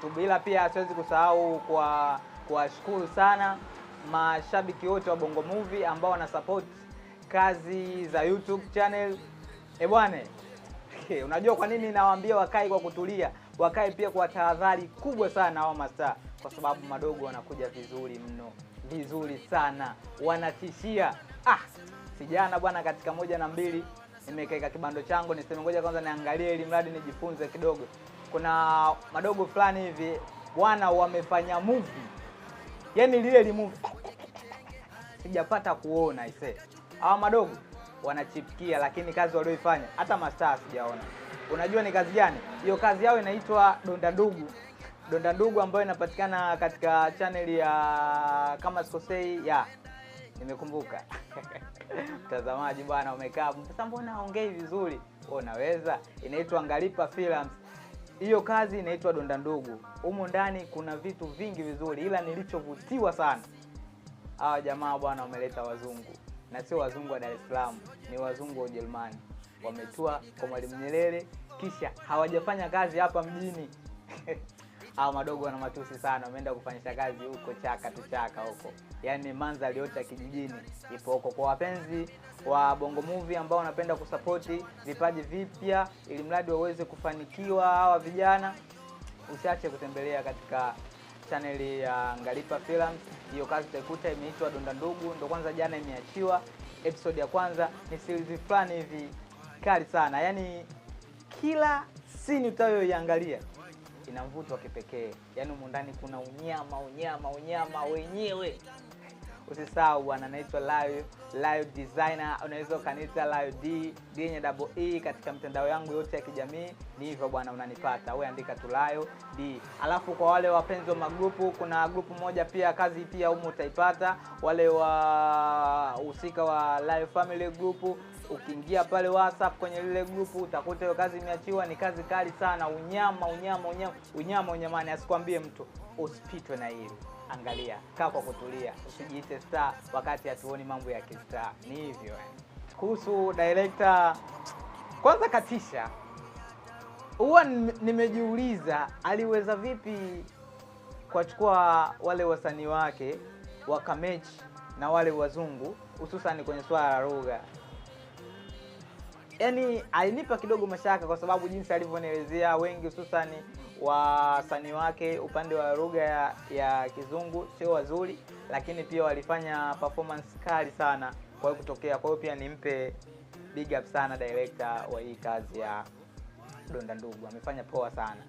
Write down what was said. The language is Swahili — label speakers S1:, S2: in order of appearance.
S1: YouTube. Ila pia siwezi kusahau kwa kuwashukuru sana mashabiki wote wa Bongo Movie ambao wana support kazi za YouTube channel. Bwana, unajua kwa nini nawaambia wakae kwa kutulia, wakae pia kwa tahadhari kubwa sana hao mastaa, kwa sababu madogo wanakuja vizuri mno, vizuri sana, wanatishia. Sijana bwana, katika 1 na 2 nimekaeka kibando changu, niseme ngoja kwanza niangalie ili mradi nijifunze kidogo. Kuna madogo fulani hivi bwana wamefanya movie, yani lile li movie sijapata kuona ise. Hawa madogo wanachipikia, lakini kazi walioifanya hata mastaa sijaona. Unajua ni kazi gani hiyo? Kazi yao inaitwa Donda Ndugu. Donda Ndugu ambayo inapatikana katika channel ya, kama sikosei, ya nimekumbuka. Mtazamaji bwana umekaa sasa, mbona haongei vizuri? Unaweza. Inaitwa Ngalipa Films. Hiyo kazi inaitwa Donda Ndugu. Humo ndani kuna vitu vingi vizuri, ila nilichovutiwa sana, hawa jamaa bwana wameleta wazungu, na sio wazungu wa Dar es Salaam, ni wazungu wa Ujerumani. Wametua kwa Mwalimu Nyerere, kisha hawajafanya kazi hapa mjini. Hawa madogo wana matusi sana, wameenda kufanyisha kazi huko chaka tu chaka huko. Yaani mandhari yote ya kijijini ipo huko. Kwa wapenzi wa Bongo Movie ambao wanapenda kusapoti vipaji vipya ili mradi waweze kufanikiwa hawa vijana, usiache kutembelea katika channel ya Ngalipa Films. Hiyo kazi utaikuta imeitwa Donda Ndugu, ndo kwanza jana imeachiwa episode ya kwanza. Ni series fulani hivi kali sana, yaani kila scene utayoiangalia ina mvuto wa kipekee. Yaani humu ndani kuna unyama unyama unyama wenyewe. Usisahau bwana, naitwa Layo, Layo Designer, unaweza ukaniita Layo D, D yenye double E katika mtandao yangu yote ya kijamii. Ni hivyo bwana, unanipata. Wewe andika tu Layo D. Alafu kwa wale wapenzi wa magrupu, kuna grupu moja pia kazi pia humu utaipata. Wale wa husika wa Layo Family Group, ukiingia pale WhatsApp kwenye lile grupu utakuta hiyo kazi imeachiwa. Ni kazi kali sana, unyama unyama unyama unyama unyamani, asikwambie mtu. Usipitwe na hili. Angalia, kaa kwa kutulia, usijiite star wakati hatuoni mambo ya kistar. Ni hivyo. Kuhusu director, kwanza katisha, huwa nimejiuliza aliweza vipi kuwachukua wale wasanii wake wakamechi na wale wazungu, hususan kwenye swala la lugha. Yaani alinipa kidogo mashaka kwa sababu jinsi alivyonielezea, wengi hususan wasanii wake upande wa lugha ya Kizungu sio wazuri, lakini pia walifanya performance kali sana kwa hiyo kutokea. Kwa hiyo pia nimpe big up sana director wa hii kazi ya Donda Ndugu, amefanya poa sana.